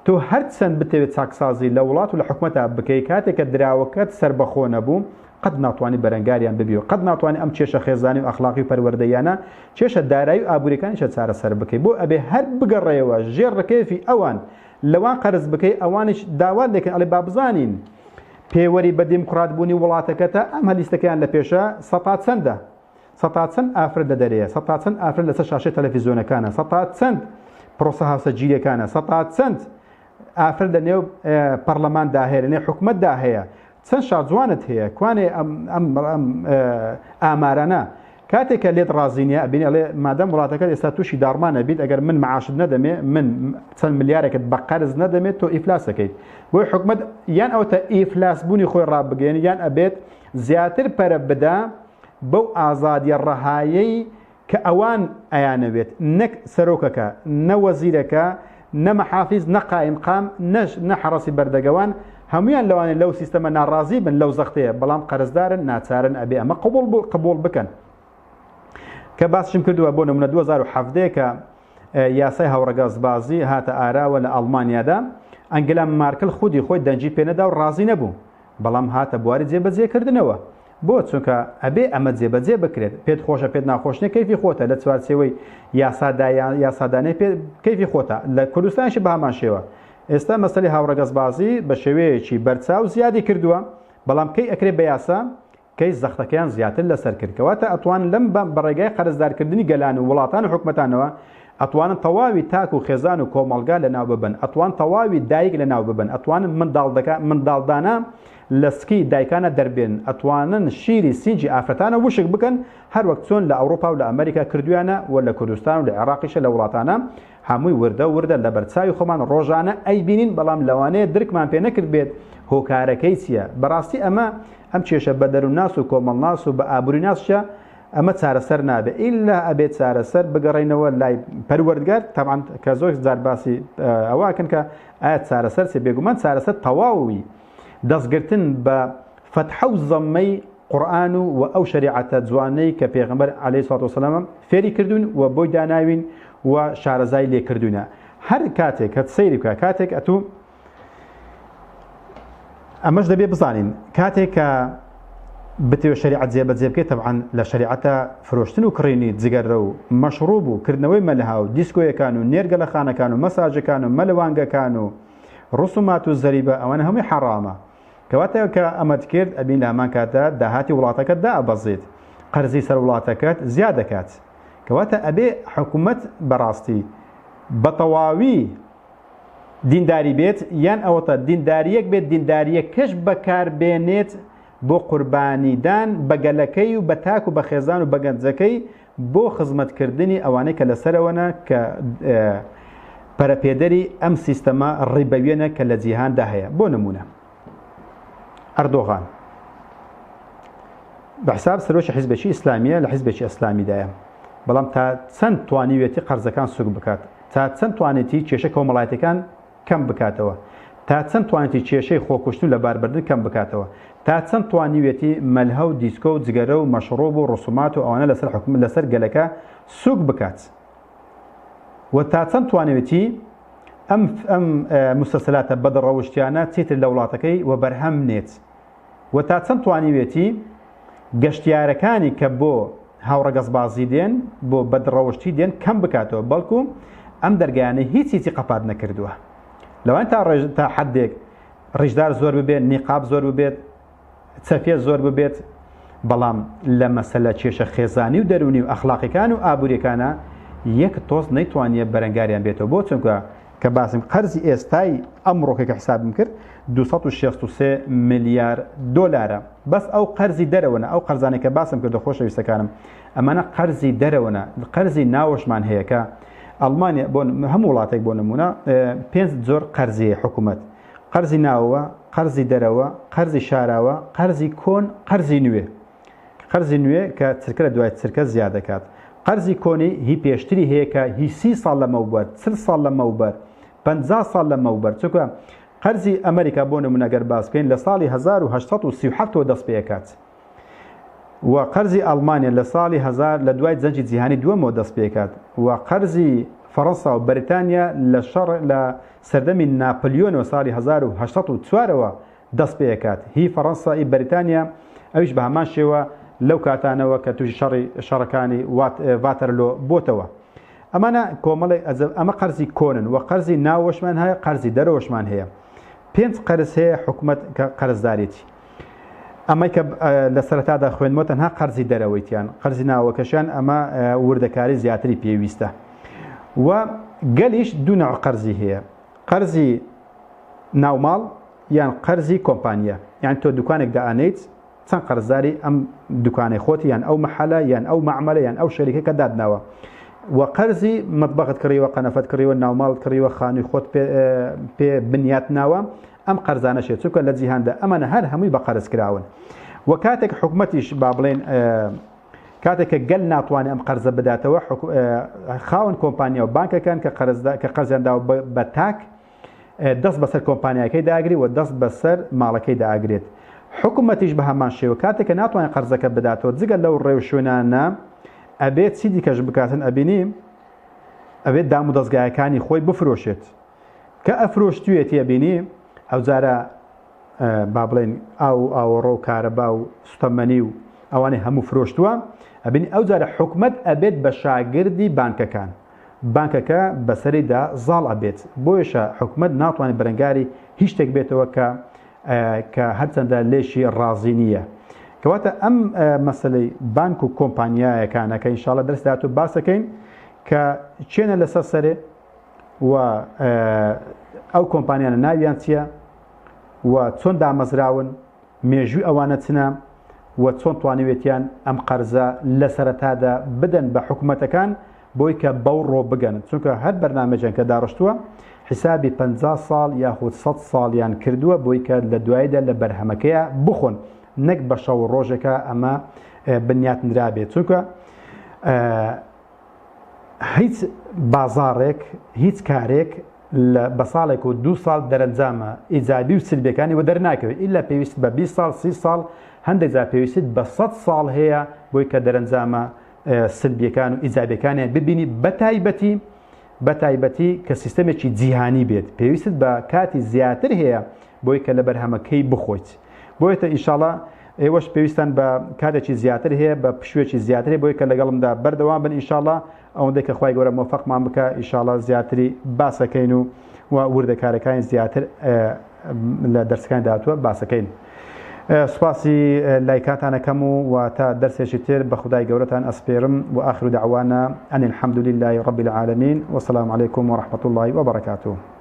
تۆ هەرچەند بتەوێت چاکسازی لە وڵات و لە حکومەتا بکەی کاتێک کە دراوەکەت سەربەخۆ نەبوو قەت ناتوانی بەرەنگاریان ببی و قەت ناتوانی ئەم کێشە خێزانی و ئەخلاقی و پەروەردەییانە کێشە دارایی و ئابووریەکانیشە چارەسەر بکەی بۆ ئەبێ هەر بگەڕێیەوە ژێر ڕکێفی ئەوان لەوان قەرز بکەی ئەوانیش داوات لێکەن ئەڵێ با بزانین پێوەری بە دیموکرات بوونی وڵاتەکەتە ئەم هەلیستەکەیان لە پێشە سەتا چەندە سەتا چەند ئافرەت لە دەرێیە سەتا چەند ئافرەت لەسەر شاشەی تەلەفیزیۆنەکانە سەتا چەند پرۆسە هاوسەرگیریەکانە سەتا چەند ئافرەت لە نێو پەرلەماندا هەیە لە نێو حکومەتدا هەیە چەند شاجوانت هەیە کوانێ ئەم ئەم ئەم ئامارانە کاتێک کە لێت ڕازی نییە ئەبینی ئەڵێ مادەم وڵاتەکەت ئێستا تووشی داڕمان ئەبیت ئەگەر من معاشت نەدەمێ من چەند ملیارێکت بە قەرز نەدەمێت تۆ ئیفلاس ئەکەیت بۆی حکومەت یان ئەوتە ئیفلاس بوونی خۆی ڕابگەیەنێت یان ئەبێت زیاتر پەرە بدا بەو ئازادیە ڕەهایەی کە ئەوان ئەیانەوێت نەک سەرۆکەکە نە وەزیرەکە نە مەحافیز نە قائیمقام نەش نە حەڕەسی بەردەگەوان هەموویان لەوانەیە لەو سیستەمە ناڕازی بن لەو زەختەیە بەڵام قەرزدارن ناچارن ئەبێ ئەمە قبوڵ قبوڵ بکەن کە باسشم کردووە بۆ نمونە 2017 کە یاسای هاوڕەگەزبازی هاتە ئاراوە لە ئەڵمانیادا ئەنگلا مارکل خودی خۆی دەنگی پێنەدا و ڕازی نەبوو بەڵام هاتە بواری جێبەجێکردنەوە. بۆ؟ چونکە ئەبێ ئەمە جێبەجێ بکرێت. پێت خۆشە پێت ناخۆش نیە کەیفی خۆتە، لە چوارچێوەی یاسادا یان یاسادانەی پێ کەیفی خۆتە. لە کوردستانیش بە هەمان شێوە. ئێستا مەسەلەی هاوڕەگەزبازی بە شێوەیەکی بەرچاو زیادی کردووە، بەڵام کەی ئەکرێ بە یاسا؟ کەی زەختەکەیان زیاتر لەسەر کرد. کەواتە ئەتوانن لەم بە ڕێگای قەرزدارکردنی گەلان و وڵاتان و حکومەتانەوە ئەتوانن تەواوی تاک و خێزان و کۆمەڵگا لەناو ببەن، ئەتوان تەواوی دایک لەناو ببەن، ئەتوانن منداڵدەکا منداڵدانە لە سکی دایکانە دەربێنن، ئەتوانن شیری سینگی ئافرەتانە وشک بکەن، هەروەک چۆن لە ئەوڕوپا و لە ئەمەریکا کردویانە و لە کوردستان و لە عێڕاقیشە لە وڵاتانە هەمووی وردە وردە لەبەر چاوی خۆمان ڕۆژانە ئەیبینین، بەڵام لەوانەیە درکمان پێ نەکردبێت هۆکارەکەی چیە، بەڕاستی ئەمە ئەم کێشە بە دەرونناس و کۆمەڵناس و بە ئابوریناسشە ئەمە چارەسەر نابێ ئیلا ئەبێ چارەسەر بگەڕێینەوە لای پەروەردگار تەبعەن کە زۆر جار باسی ئەوە ئەکەن کە ئایا چارەسەر چیە بێگومان چارەسەر تەواوی دەستگرتن بە فەتحە و زەممەی قورئان و و ئەو شەریعەتە جوانەی کە پێغەمبەر عەلەیهی سڵات وسلام فێری کردوون و بۆی داناوین و شارەزای لێ کردوونە هەر کاتێک کە سەیری بکە کاتێک ئەتوو ئەمەش دەبێ بزانین کاتێک کە بتەوێ شەریعەت جێبەجێ بکەیت تەبعەن لە شەریعەتە فرۆشتن و کڕینی جگەرە و مەشڕوب و کردنەوەی مەلها و دیسکۆیەکان و نێرگەلەخانەکان و مەساجەکان و مەلەوانگەکان و ڕسومات و زەریبە ئەوانە هەمووی حەڕامە کەواتە کە ئەمەت کرد ئەبین لە هەمان کاتدا داهاتی وڵاتەکەت دائەبەزێت قەرزی سەر وڵاتەکەت زیاد دەکات کەواتە ئەبێ حکومەت بەڕاستی بەتەواوی دینداری بێت یان ئەوەتا دینداریەک بێت دینداریەکەش بەکاربێنێت بۆ قوربانیدان بە گەلەکەی و بە تاک و بە خێزان و بە گەنجەکەی بۆ خزمەتکردنی ئەوانەی کە لەسەرەوەنە کە پەرەپێدەری ئەم سیستەمە ڕیبەویەنە کە لە جیهاندا هەیە بۆ نمونە ئەردۆغان بە حساب سەرۆکی حیزبێکی ئیسلامیە لە حیزبێکی ئەسلامیدایە بەڵام تا چەند توانیوێتی قەرزەکان سوک بکات تا چەند توانێتی کێشە کۆمەڵایەتیەکان کەم بکاتەوە؟ تا چەند توانێتی کێشەی خۆکوشتن و لەباربردن کەم بکاتەوە؟ تا چەند توانیویەتی مەلهە و دیسکۆ و جگەرە و مەشڕوب و ڕسومات و ئەوانە لەسەر حکومەت لەسەر گەلەکە سوک بکات؟ و تا چەند توانیویەتی ئەم ئەم موسەلسەلاتە بەدڕەوشتیانە چیتر لە وڵاتەکەی وەبەرهەم نێت؟ و تا چەند توانیوێتی گەشتیارەکانی کە بۆ هاوڕەگەزبازی دێن، بۆ بەدڕەوشتی دێن کەم بکاتەوە، بەڵکو ئەم دەرگایانەی هیچ هیچی قەپات نەکردووە. لەوان تا ڕێژ تا حەدێک ڕیشدار زۆر ببێت، نیقاب زۆر ببێت، چەفیە زۆر ببێت، بەڵام لە مەسەلە کێشە خێزانی و دەروونی و ئەخلاقیەکان و ئابووریەکانا یەک تۆز نەیتوانیە بەرەنگاریان بێتەوە. بۆ؟ چونکە کە باسم قەرزی ئێستای ئەمڕۆکە کە حسابم کرد 263 ملیار دۆلارە بەس ئەو قەرزی دەرەوەنە ئەو قەرزانەی کە باسم کردو خۆشەویستەکانم ئەمانە قەرزی دەرەوەنە قەرزی ناوەشمان هەیە کە ئەڵمانیا بۆ هەموو وڵاتێک بۆ نمونە پێنج جۆر قەرزی حکوومەت قەرزی ناوەوە قەرزی دەرەوە قەرزی شاراوە قەرزی کۆن قەرزی نوێ قەرزی نوێ کە چرکە لە دوای چرکە زیاد دەکات. قەرزی کۆنی هی پێشتری هەیە کە هی 30 ساڵ لەمەوبەر، 40 ساڵ لەمەوبەر، 50 ساڵ لەمەوبەر، چونکە قەرزی ئەمریکا بۆ نمونە گەر باس بکەین لە ساڵی 1837 ەوە دەست پێکات و قەرزی ئەڵمانیا لە ساڵی هەزار لە دوای جەنگی جیهانی دووەمەوە دەست پێکات و قەرزی فەڕەنسا و بەریتانیا لە شەڕ لە سەردەمی ناپلیۆنەوە ساڵی 1804 ەوە دەست پێکات هی فەڕەنسا ی بەریتانیا ئەویش بە هەمان شێوە لەو کاتانەوە کە تووشی شەڕی شەڕەکانی ڤاتەرلۆ بۆتەوە ئەمانە کۆمەڵێک ئەزە ئەمە قەرزی کۆنن و قەرزی ناوەشمان هەیە قەرزی دەرەوەشمان هەیە پێنج قەرز هەیە حکومەت کە قەرزدارێتی ئەمەی کە لە سەرەتادا خوێندمەوە تەنها قەرزی دەرەوەیتیان قەرزی ناوەکەشیان ئەمە وردەکاری زیاتری پێویستە و گەلیش دوو نەوع قەرزی هەیە قەرزی ناوماڵ یان قەرزی کۆمپانیا یان تۆ دوکانێک دائەنێیت چەند قەرزداری ئەم دوکانەی خۆتی یان ئەو مەحەلە یان ئەو مەعمەلە یان ئەو شەریکە کە دادناوە و قەرزی مەتبەخت کڕیوە قەنەفەت کڕیوە ناوماڵت کڕیوە خانووی خۆت پێ بنیات ناوە ئەم قەرزانەشێ چونکە لە جیهاندا ئەمانە هەر هەمووی بە قەرز کراون و کاتێک حکومەتیش با بڵێن کاتێک کە گەل ناتوانێت ئەم قەرزە بداتەوە خاوەن کۆمپانیا و بانکەکان کە قەرزدا کە قەرزیان داوە بە تاک دەست بەسەر کۆمپانیاکەی داگری و دەست بەسەر ماڵەکەی داگرێت حکومەتیش بە هەمان شێوە کاتێک کە ناتوانێت قەرزەکە بداتەوە جگە لەو ڕێوشوێنانە ئەبێت چی دیکەش بکاتن ئەبینی ئەبێت دام و دەستگایەکانی خۆی بفرۆشێت کە ئەفرۆشتوێتی ئەبینی ئەوجارە با بڵێن ئاو و ئاوەڕۆ و کارەبا و سوتەمەنی و ئەوانەی هەموو فرۆشتووە ئەبینی ئەو جارە حکومەت ئەبێت بە شاگردی بانکەکان بانکەکە بەسەریدا زاڵ ئەبێت بۆیشە حکومەت ناتوانێت بەرەنگاری هیچ شتێک بێتەوە کە کە هەرچەندە لێشی ڕازی نییە کەواتە ئەم مەسلەی بانک و کۆمپانیایەکانە کە ئینشاڵە دەرس داهاتوو باسەکەین کە چێنە لەسەر سەرێ و ئەو کۆمپانیانە ناویان چییە و چۆن دامەزراون، مێژووی ئەوانە چنە و چۆن توانیوێتیان ئەم قەرزە لە سەرەتادا بدەن بە حکومەتەکان بۆی کە بەو ڕۆ بگەن، چونکە هەر بەرنامەیەکیان کە داڕشتووە حیسابی 50 ساڵ یاخود 100 ساڵیان کردووە بۆی کە لە دواییدا لە بەرهەمەکەیا بخۆن نەک بە شەو و ڕۆژێکا ئەمە بنیات نرابێت چونکە هیچ بازاڕێک هیچ کارێک لە بە ساڵێک و دوو ساڵ دەرەنجامە ئیجابی و سلبیەکانی وەدەر ناکەوێت ئیلا پێویست بە 20 ساڵ 30 ساڵ هەندێک جار پێویستت بە 100 ساڵ هەیە بۆی کە دەرەنجامە سلبیەکان و ئیجابیەکانیان ببینی بە تایبەتی بە تایبەتی کە سیستەمێکی جیهانی بێت پێویستت بە کاتی زیاتر هەیە بۆی کە لە بەرهەمەکەی بخۆیت بۆیەتە ئینشاڵا ئێوەش پێویستان بە کاتێکی زیاتر هەیە بە پشوویەکی زیاتر هەیە بۆی کە لەگەڵمدا بەردەوام بن ئینشاڵا ئەوەندەی کە خوای گەورە مۆفەقمان بکە ئینشاڵا زیاتری باسەکەین و و وردەکارەکانی زیاتر لە دەرسەکانی داهاتووە باسەکەین سوپاسی لایکاتانەکەم و و تا دەرسێکی تر بە خودای گەورەتان ئەسپێرم و آخر دعوانا ان الحمد لله رب العالمین والسلام علیکم ورحمة الله وبرکاته.